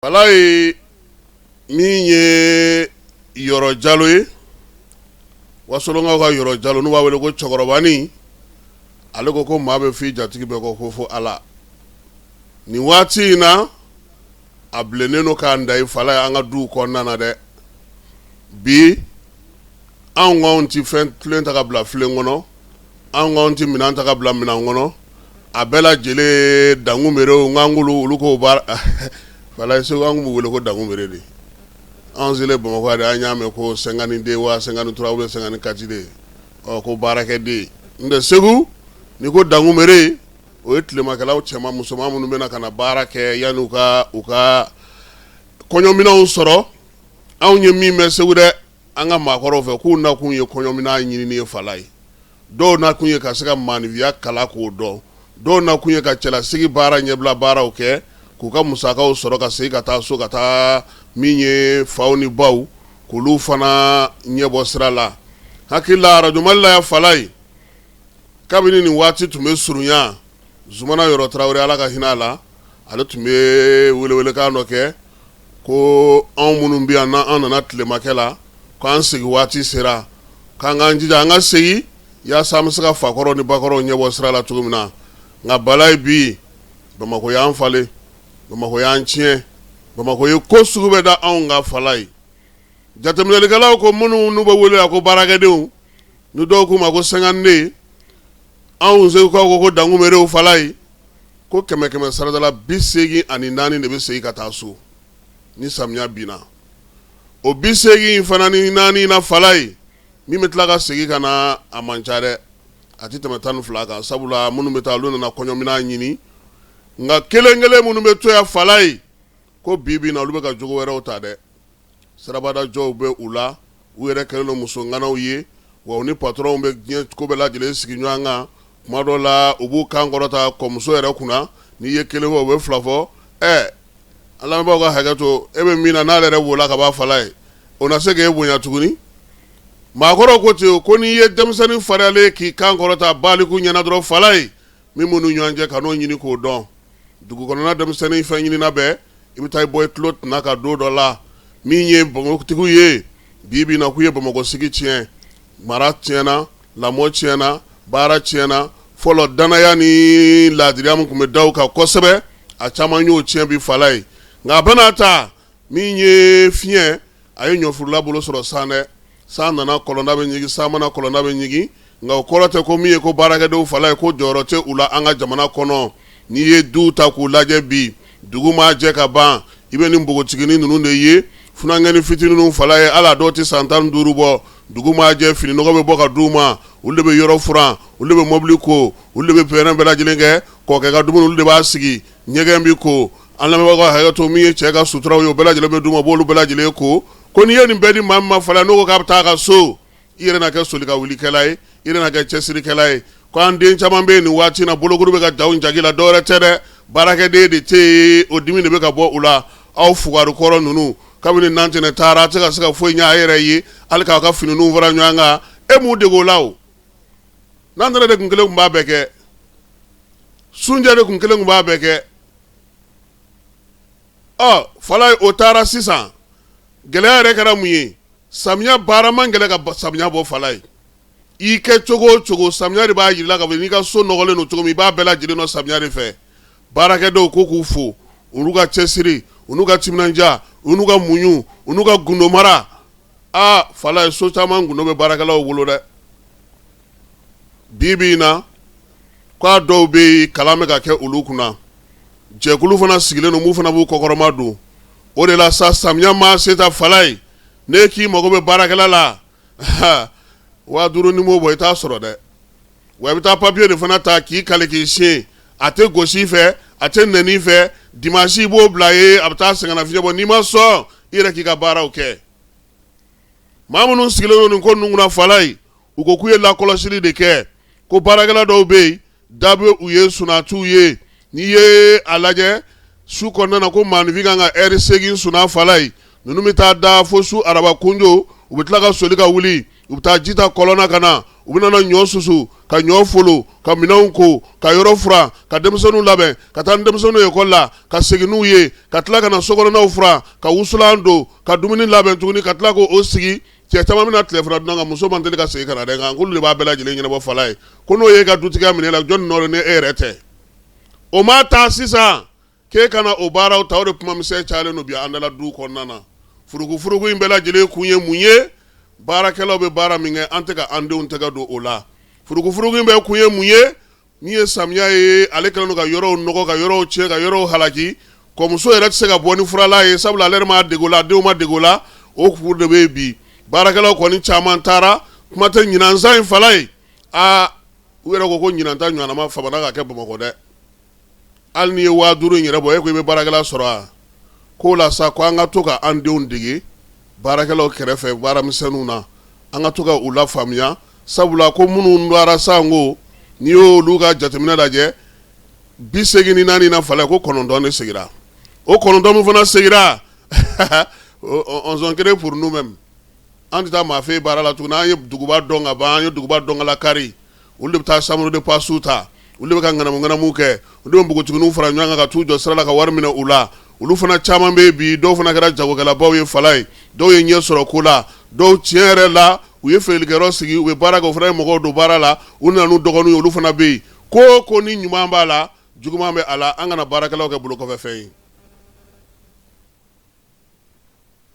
Falaye min ye Yɔrɔ Jalo ye, Wasolonkaw ka Yɔrɔ Jalo n'u b'a wele ko cɛkɔrɔbanin, ale ko ko maa bɛ f'i jatigi bɛɛ kɔ ko fo Ala. Nin waati in na, a bilennen don k'an da i Falaye an ka duw kɔnɔna na dɛ. Bi anw k'anw tɛ fɛn filen ta ka bila filen kɔnɔ, anw k'anw tɛ minɛn ta ka bila minɛn kɔnɔ, a bɛɛ lajɛlen dankunberew n k'an olu k'o baara Falaye Segu an tun b'u wele ko dankunbere de. Anw selen Bamakɔ de an y'a mɛn ko 52 wa 53 ou bien 54 de, ɔ ko baarakɛden. N'o tɛ Segu n'i ko dankunbere, o ye tilemakɛlaw cɛman musoman minnu bɛna ka na baara kɛ yanni u ka kɔɲɔminɛnw sɔrɔ. Anw ye min mɛn Segu dɛ, an ka maakɔrɔw fɛ, k'u nakun ye kɔɲɔminɛn ɲinini ye Falaye. Dɔw nakun ye ka se ka maaninfinya kala k'o dɔn, dɔw nakun ye ka cɛlasigi baara ɲɛbila baaraw kɛ k'u ka musakaw sɔrɔ ka segin ka taa so ka taa min ye faw ni baw k'olu fana ɲɛbɔ sira la. Hakili la Arajo Mali la yan Falaye, kabini nin waati tun bɛ surunya, Zumana Yɔrɔ Tarawele, Ala ka hinɛ a la, ale tun bɛ welewelekan dɔ kɛ ko anw minnu bɛ yan n'an nana tilemakɛ la, k'an segin waati sera, k'an k'an jija an ka segin yaasa an bɛ se ka fakɔrɔw ni bakɔrɔw ɲɛbɔ sira la cogo min na. Nka Balaye, bi Bamakɔ y'an falen, Bamakɔ y'an tiɲɛ, Bamakɔ ye ko sugu bɛɛ da anw kan Falaye. Jateminɛlikɛlaw ko minnu n'u bɛ wele a ko baarakɛdenw, ni dɔw k'u ma ko 52, anw Segukaw ko ko dankunberew Falaye, ko kɛmɛ kɛmɛ saradala 84 de bɛ segin ka taa so ni samiya binna. O 84 na Falaye, min bɛ tila ka segin ka na, a man ca dɛ, a tɛ tɛmɛ 12 kan, sabula minnu bɛ taa, olu nana kɔɲɔminɛn ɲini. Nka kelen kelen minnu bɛ to yan Falaye, ko bi bi na, olu bɛ ka jogo wɛrɛw ta dɛ. Sirabadajɔw bɛ u la, u yɛrɛ kɛlen don musoŋanaw ye, wa u ni patɔrɔnw bɛ diɲɛ ko bɛɛ lajɛlen sigi ɲɔgɔn kan. Tuma dɔ la, u b'u kan kɔrɔta kɔmuso yɛrɛ kunna. N'i ye kelen fɔ, u bɛ fila fɔ. Ɛ, an lamɛnbaaw ka hakɛ to, e bɛ min na, n'ale yɛrɛ b'o la ka ban Falaye, o na se k'e bonya tuguni? Maakɔrɔw ko ten ko n'i ye denmisɛnnin fariyalen k'i kan kɔrɔta baliku ɲɛna dɔrɔn Falaye, min b'u ni ɲɔgɔn cɛ, ka n'o ɲini k'o dɔn. Dugu kɔnɔna denmisɛnnin fɛn ɲinina bɛɛ, i bɛ taa i bɔ i tulo tɛna ka don dɔ la. Min ye bamakɔtigiw ye bi bi na, k'u ye Bamakɔ sigi tiɲɛ, mara tiɲɛna, lamɔ tiɲɛna, baara tiɲɛna. Fɔlɔ danaya ni laadiriya min tun bɛ da u kan kosɛbɛ, a caman y'o tiɲɛ bi Falaye. Nka a bɛna ta min ye fiɲɛ, a ye ɲɔfurula bolo sɔrɔ san dɛ. San nana, kɔlɔnda bɛ ɲigin, san ma na, kɔlɔnda bɛ ɲigin. Nka o kɔrɔ tɛ ko min ye ko baarakɛdenw Falaye, ko jɔyɔrɔ tɛ u la an ka jamana kɔnɔ. N'i ye duw ta k'u lajɛ bi, dugu maa jɛ ka ban, i bɛ nin npogotiginin ninnu de ye, funankɛnin fitininw Falaye, hali a dɔw tɛ san 15 bɔ. Dugu maa jɛ, fininɔgɔ bɛ bɔ ka d'u ma, olu de bɛ yɔrɔ furan, olu de bɛ mɔbili ko, olu de bɛ fɛn bɛɛ lajɛlen kɛ. Kɔkɛ ka dumuni, olu de b'a sigi, ɲɛgɛn bɛ ko, an lamɛnbagaw ka hakɛ to, min ye cɛ ka suturaw ye, o bɛɛ lajɛlen bɛ d'u ma, u b'olu bɛɛ lajɛlen ko. Ko n'i ye nin bɛɛ di maa min ma Falaye, n'o ko k'a bɛ taa a ka so, i yɛrɛ na kɛ soli ka wulikɛla ye, i yɛrɛ na kɛ cɛsirikɛla ye. Ko an den caman bɛ yen nin waati na, bolokuru bɛ ka ja u jagi la, dɔwɛrɛ tɛ dɛ, baarakɛden de tɛ yen, o dimi de bɛ ka bɔ u la. Aw fugari kɔrɔ ninnu, kabini Nantɛnɛ taara, a tɛ ka se ka foyi ɲɛ a yɛrɛ ye, hali k'aw ka finiw fara ɲɔgɔn kan, e m'u dege o la. O Nantɛnɛ de tun kelen tun b'a bɛɛ kɛ, Sunjɛ de tun kelen tun b'a bɛɛ kɛ. Ɔ Falaye, o taara sisan, gɛlɛya yɛrɛ kɛra mun ye? Samiya baara man gɛlɛn ka samiya bɔ Falaye. I kɛ cogo o cogo, samiya de b'a jira ka fɔ n'i ka so nɔgɔlen don cogo min, i b'a bɛɛ lajɛlen dɔn samiya de fɛ. Baarakɛdenw ko k'u fo u n'u ka cɛsiri, u n'u ka timinandiya, u n'u ka muɲu, u n'u ka gundomara. Aa Falaye, so caman gundo bɛ baarakɛlaw bolo dɛ. Bi bi in na, k'a dɔw bɛ yen, kalan bɛ ka kɛ olu kunna, jɛkulu fana sigilen don, mun fana b'u kɔkɔrɔma don. O de la sa, samiya maa se ta Falaye, n'e k'i mago bɛ baarakɛla la, 5000 ni m'o bɔ, i t'a sɔrɔ dɛ. Wa i bɛ taa papiye de fana ta k'i kali k'i siɲɛ, a tɛ gosi fɛ, a tɛ nɛni fɛ. Dimanche i b'o bila ye, a bɛ taa sɛgɛnnafiɲɛ bɔ. N'i ma sɔn, i yɛrɛ k'i ka baaraw kɛ. Maa minnu sigilen don nin ko ninnu kunna Falaye, u ko k'u ye lakɔlɔsili de kɛ, ko baarakɛla dɔw bɛ yen, da bɛ u ye, sunaa t'u ye. N'i ye a lajɛ su kɔnɔna na, ko maaninfin kan ka ɛri 8 sunaa Falaye, ninnu bɛ taa da fo su araba kunjo. U bɛ tila ka soli ka wuli, u bɛ taa ji ta kɔlɔn na ka na, u bɛ na ɲɔ susu, ka ɲɔ folo, ka minɛnw ko, ka yɔrɔ furan, ka denmisɛnninw labɛn, ka taa ni denmisɛnninw ye ekɔli la, ka segin n'u ye, ka tila ka na sokɔnɔnaw furan, ka wusulan don, ka dumuni labɛn tuguni, ka tila k'o sigi. Cɛ caman bɛna tilefana dun nka muso man teli ka segin ka na dɛ, nka k'olu de b'a bɛɛ lajɛlen ɲɛnabɔ fala ye. Ko n'o y'e ka dutigiya minɛ e la, jɔnni nɔ don ni e yɛrɛ tɛ? O ma ta sisan k'e kana o baaraw ta. O de kuma misɛn cayalen don bi an dala du kɔnɔna na. Furukufuruku in bɛɛ lajɛlen kun ye mun ye? Baarakɛlaw bɛ baara min kɛ, an tɛ ka an denw tɛgɛ don o la. Furukufuruku in bɛɛ kun ye mun ye? Min ye samiya ye, ale kɛlen don ka yɔrɔw nɔgɔ, ka yɔrɔw tiɲɛ, ka yɔrɔw halaki. Kɔmuso yɛrɛ tɛ se ka bɔ ni furalan ye, sabula ale yɛrɛ ma dege o la, denw ma dege o la. O kuru de bɛ yen bi. Baarakɛlaw kɔni caman taara, kuma tɛ ɲinansan in fala ye. Aa, u yɛrɛ ko ko ɲinan ta ɲɔgɔnna ma famana ka kɛ Bamakɔ dɛ. Hali n'i ye 5000 in yɛrɛ bɔ, e ko i bɛ baarakɛla sɔrɔ wa? K'o la sa, ko an ka to ka an denw dege baarakɛlaw kɛrɛfɛ baaramisɛnninw na, an ka to ka u lafaamuya, sabula ko minnu taara sanko, n'i y'olu ka jateminɛ lajɛ, 84 na fala, ko 9 de seginna. O 9 min fana seginna, on crée pour nous-mêmes. An tɛ taa maa fɛ baara la tuguni. An ye duguba dɔn ka ban, an ye duguba dɔn ka lakari. Olu de bɛ taa chambre de passe ta, olu de bɛ ka ŋanamu ŋanamu kɛ, olu de bɛ npogotigininw fara ɲɔgɔn kan ka t'u jɔ sira la ka wari minɛ u la. Olu fana caman bɛ bi, dɔw fana kɛra jagokɛlabaw ye fala ye, dɔw ye ɲɛ sɔrɔ ko la, dɔw tiɲɛ yɛrɛ la u ye feerelikɛyɔrɔ sigi, u bɛ baara kɛ, u fana ye mɔgɔw don baara la, u nana n'u dɔgɔninw ye, olu fana bɛ yen. Ko ko ni ɲuman b'a la, juguman bɛ a la. An kana baarakɛlaw kɛ bolokɔfɛfɛn ye.